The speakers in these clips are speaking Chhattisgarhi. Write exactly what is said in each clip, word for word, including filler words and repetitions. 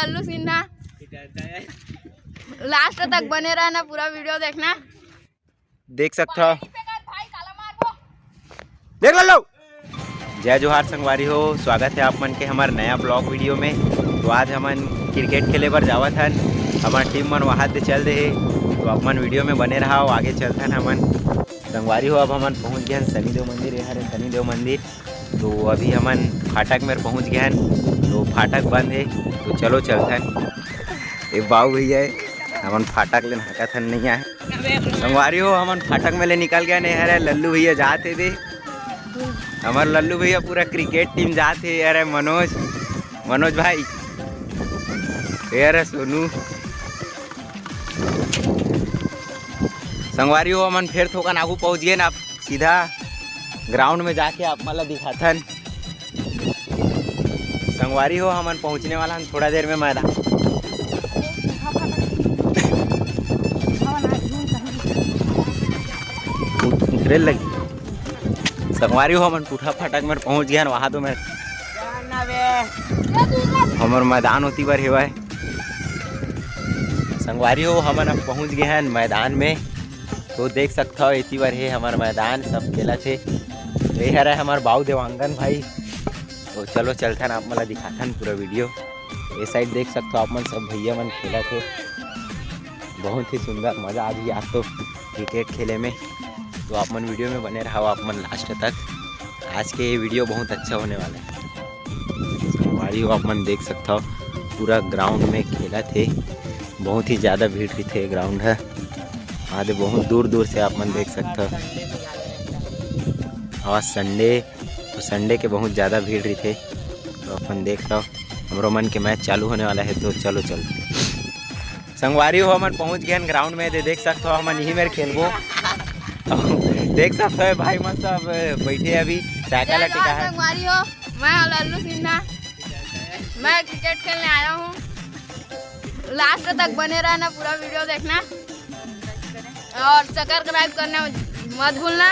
लल्लू सिन्हा। लास्ट तक बने रहना, पूरा वीडियो देखना। देख सकथव, देख लल्लू। जय जोहार संगवारी हो, स्वागत हे आप मन के हमर नया ब्लॉग वीडियो में। तो आज हमन क्रिकेट खेले बर जावत हन, हमर टीम मन वहाद ले चल दे हे। तो आप मन वीडियो में बने रहा, आगे चलथन हमन। संगवारी हो, अब हमन पहुंच गए हन शनि देव मंदिर। ये हरे शनि देव मंदिर। तो अभी हमन फाटक में पहुंच गए हन, तो फाटक बंद हे। तो चलो चलथन। ए बाऊ भैया हे, हमन फाटक ले नाहकत हन, नहीं आए। संगवारी हो, हमन फाटक में ले निकल गए हन। ये हरे लल्लू भैया जात हे दे, हमर लल्लू भैया पूरा क्रिकेट टीम जात हे। ये हरे मनोज, मनोज भाई, ये हरे सोनू। संगवारी हो, हमन फेर थोकन आगू पहुंच गए ना, अब सीधा ग्राउंड में जाके आप मन ला दिखाथन। संगवारी हो, हमन पहुंचने वाला हन थोड़ा देर में मैदान। उतरे लगी। संगवारी हो, हमन टूठा फाटक में पहुंच गए हन, वहां तो मैं हमर मैदान होती बर हेवय। संगवारी हो, हमन अब पहुंच गए हन मैदान में। तो देख सकथव, एती बर हे हमर मैदान, सब खेलत हे। तो ये हरे हमर बाऊ देवांगन भाई। तो चलो चलथन, आप मन ला दिखाथन पूरा वीडियो। ये साइड देख सकथव आप मन, सब भैया मन खेलत हे। बहुत ही सुंदर मजा आ रही आज तो क्रिकेट खेले में। तो आप मन वीडियो में बने रहो आप मन लास्ट तक, आज के ये वीडियो बहुत अच्छा होने वाला है। संगवारी हो, आप मन देख सकथव पूरा ग्राउंड में खेलत हे, बहुत ही ज़्यादा भीड़ रहिथे ग्राउंड है। आदे बहुत दूर दूर से आप मन देख सकथव। आज संडे, तो संडे के बहुत ज़्यादा भीड़ रहिथे। तो अपन देख लो, हमरो मन के मैच चालू होने वाला है। तो चलो चल संगवारी हो, हमन पहुंच गए ग्राउंड में। दे देख सकथव, हमन यही मेर खेलबो। देख सकथव भाई मन सब बैठे अभी साइकिल टिका है। संगवारी हो, मैं लल्लू सिन्हा, मैं क्रिकेट खेलने आया हूँ। लास्ट तक बने रहना, पूरा वीडियो देखना और सब्सक्राइब करना मत भूलना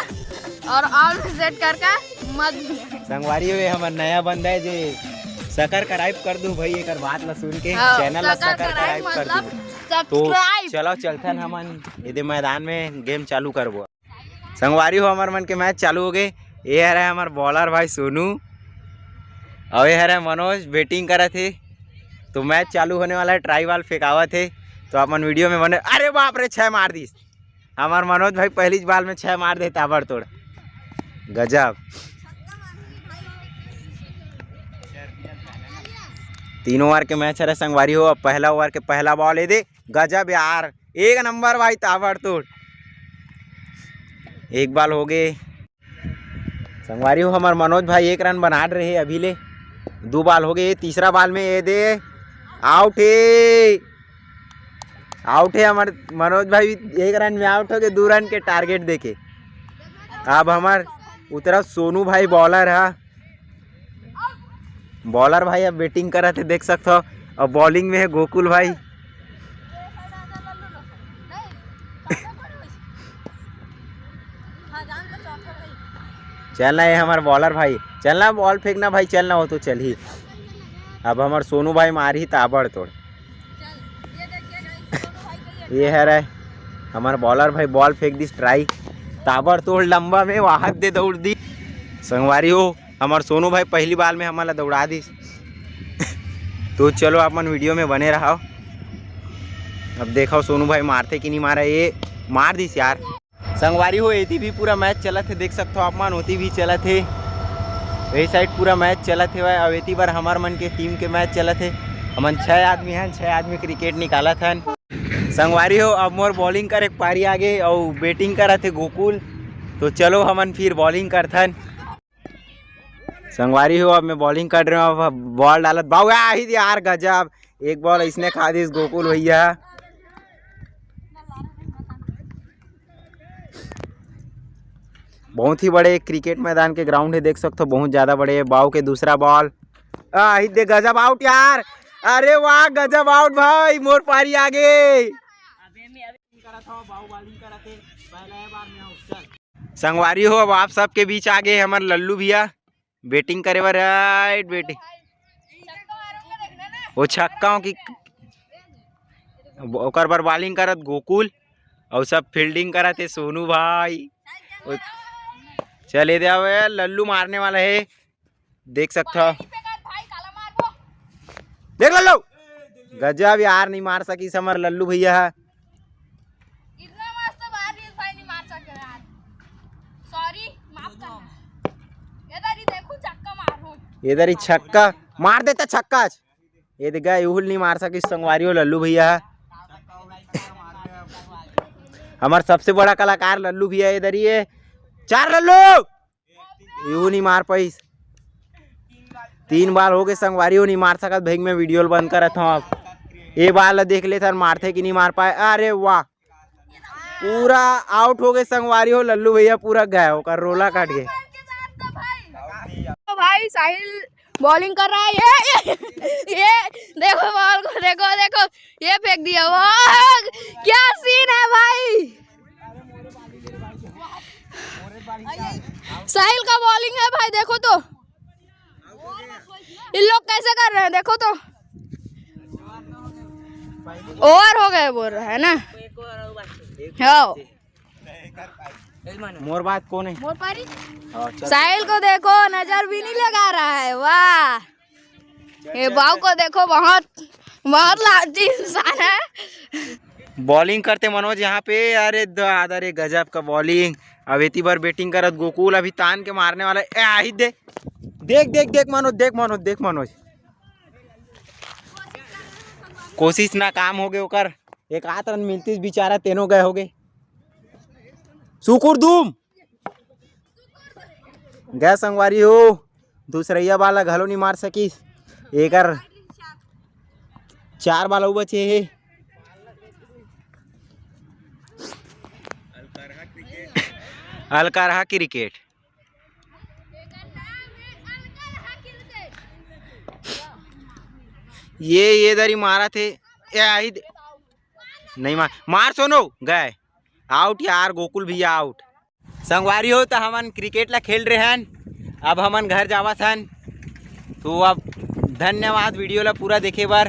और ऑल सेट करके मत भूलना। संगवारी हो, हमर नया बंदा है जे सकर कराइब कर दू भाई, एकर बात ला सुन के हाँ, चैनल ला सकर सकर कराइब कराइब कर मतलब दू। तो सब्सक्राइब। चलो चलथन हमन एदे मैदान में गेम चालू करबो। संगवारी हो, हमर मन के मैच चालू हो गए। ये हरे हमर बॉलर भाई सोनू, और ये हरे मनोज बैटिंग करत हे। तो मैच चालू होने वाला है, ट्राई बॉल फेंकावत हे। तो अपन वीडियो में बने। अरे बाप रे, छह मार दीस हमर मनोज भाई, पहली बॉल में छह मार देता ताबड़तोड़। गजब। तीन ओवर के मैच हरे संगवारी हो। अब पहला ओवर के पहला बॉल ये दे, गजब यार, एक नंबर भाई, ताबड़तोड़। एक बॉल हो गए संगवारी हो, हमर मनोज भाई एक रन बना रहे अभी ले। दो बॉल हो गए, तीसरा बॉल में ये दे, आउट है। आउट है हमर मनोज भाई, एक रन में आउट हो गए, दो रन के टारगेट देके। अब हमर उतरा सोनू भाई बॉलर है, बॉलर भाई अब बैटिंग करत हे, देख सकथव। अब बॉलिंग में है गोकुल भाई। चलना है हमार बॉलर भाई, चलना बॉल फेंकना भाई, चलना हो तो चल ही। अब हमार सोनू भाई मारही ताबड़तोड़। ये हरे हमार बॉलर भाई, बॉल फेंक दिस ट्राई, ताबड़तोड़ लंबा में वाहक दे दौड़ दी। संगवारी हो, हमार सोनू भाई पहली बॉल में हमन ला दौड़ा दिस। तो चलो आप मन वीडियो में बने रहो। अब देखो सोनू भाई मारथे कि नहीं मारे, ये मार दिस यार। संगवारी हो, एती भी पूरा मैच चलत हे, देख सकथो आप मन, ओती भी चलत हे, ये साइड पूरा मैच चलत हे। और एती बार हमार मन के टीम के मैच चलत हे। हमन छह आदमी हन, छह आदमी क्रिकेट निकालत हन। संगवारी हो, अब मोर बॉलिंग करे के पारी आगे और बैटिंग करत हे गोकुल। तो चलो हमन फिर बॉलिंग करथन। संगवारी हो, अब मैं बॉलिंग कर रहे हूँ, अब बॉल डालत बाऊ आही यार, गजब, एक बॉल इसने खा दिस गोकुल भैया। बहुत ही बड़े क्रिकेट मैदान के ग्राउंड है, देख सकते हो, बहुत ज्यादा बड़े। बाऊ के दूसरा बॉल, आही दे, गजब आउट यार। अरे वाह, गजब आउट भाई, मोर पारी आगे। संगवारी हो, अब आप सबके बीच आ गए हमारे लल्लू भैया बैटिंग करे बर। Right batting. वो छक्का हो कि ओकर बर बॉलिंग करत गोकुल, अउ सब फील्डिंग करत हे सोनू भाई। ओ, चले दे, अब लल्लू मारने वाला है, देख सकत हो। देख लल्लू, गजब यार, नहीं मार सकिस हमर लल्लू भैया ह। इतना मस्त मार रही भाई, नहीं मार सके यार। सॉरी, माफ करना। इधर ही देखो, छक्का मारो। इधर ही छक्का मार देता, छक्का। ये देख, इहुल नहीं मार सकिस संगवारी हो लल्लू भैया ह। हमार सबसे बड़ा कलाकार लल्लू भैया इधर ही है। चार लल्लू, इहू नहीं मार पाइस। तीन बार हो गए संगवारी हो, नहीं मार सकत भाई। मैं वीडियो ल बंद करत हूँ। अब ये बार ल देख लेथन, मारथे कि नहीं मार पाए। अरे वाह, पूरा आउट हो गए संगवारी हो। लल्लू भैया पूरा गए, ओकर रोला कट गए। तो भाई साहिल बॉलिंग कर रहा है। ये, ये, ये देखो बॉल को, देखो, देखो, ये फेंक दिया। वाह, क्या सीन है भाई। साहिल का बॉलिंग है भाई, देखो तो इन लोग कैसे कर रहे हैं, देखो तो। ओवर हो गए बोल रहा है ना। हाँ। मोर बात कौन है? मोर पारी। हाँ, चल। साहिल को देखो, नजर भी नहीं लगा रहा है। वाह, ये बाऊ को देखो, बहुत, बहुत लालची इंसान है। बॉलिंग करते मनोज यहाँ पे, अरे दादा रे, गजब का बॉलिंग। अब एती बार बैटिंग करत गोकुल अभी तान के मारने वाला है। ए, आही दे, देख, देख, देख मनोज, देख मनोज, देख मनोज, कोशिश नाकाम हो गए ओकर। एक आध रन मिलतीस बेचारा, तेनो गए होगे। सुकुर दुम गए संगवारी हो, दूसरैया बाला घलो नहीं मार सकिस। एकर चार बाला बचे हे। अलकरहा क्रिकेट। ये, ये दरी मारा थे। ए, आही दे। नहीं मार, मार सोनू, गए। आउट यार, गोकुल भैया आउट। संगवारी हो, तो हमन क्रिकेट ला खेल रहे हन, अब हमन घर जावत हन। तो अब धन्यवाद वीडियो ला पूरा देखे बर।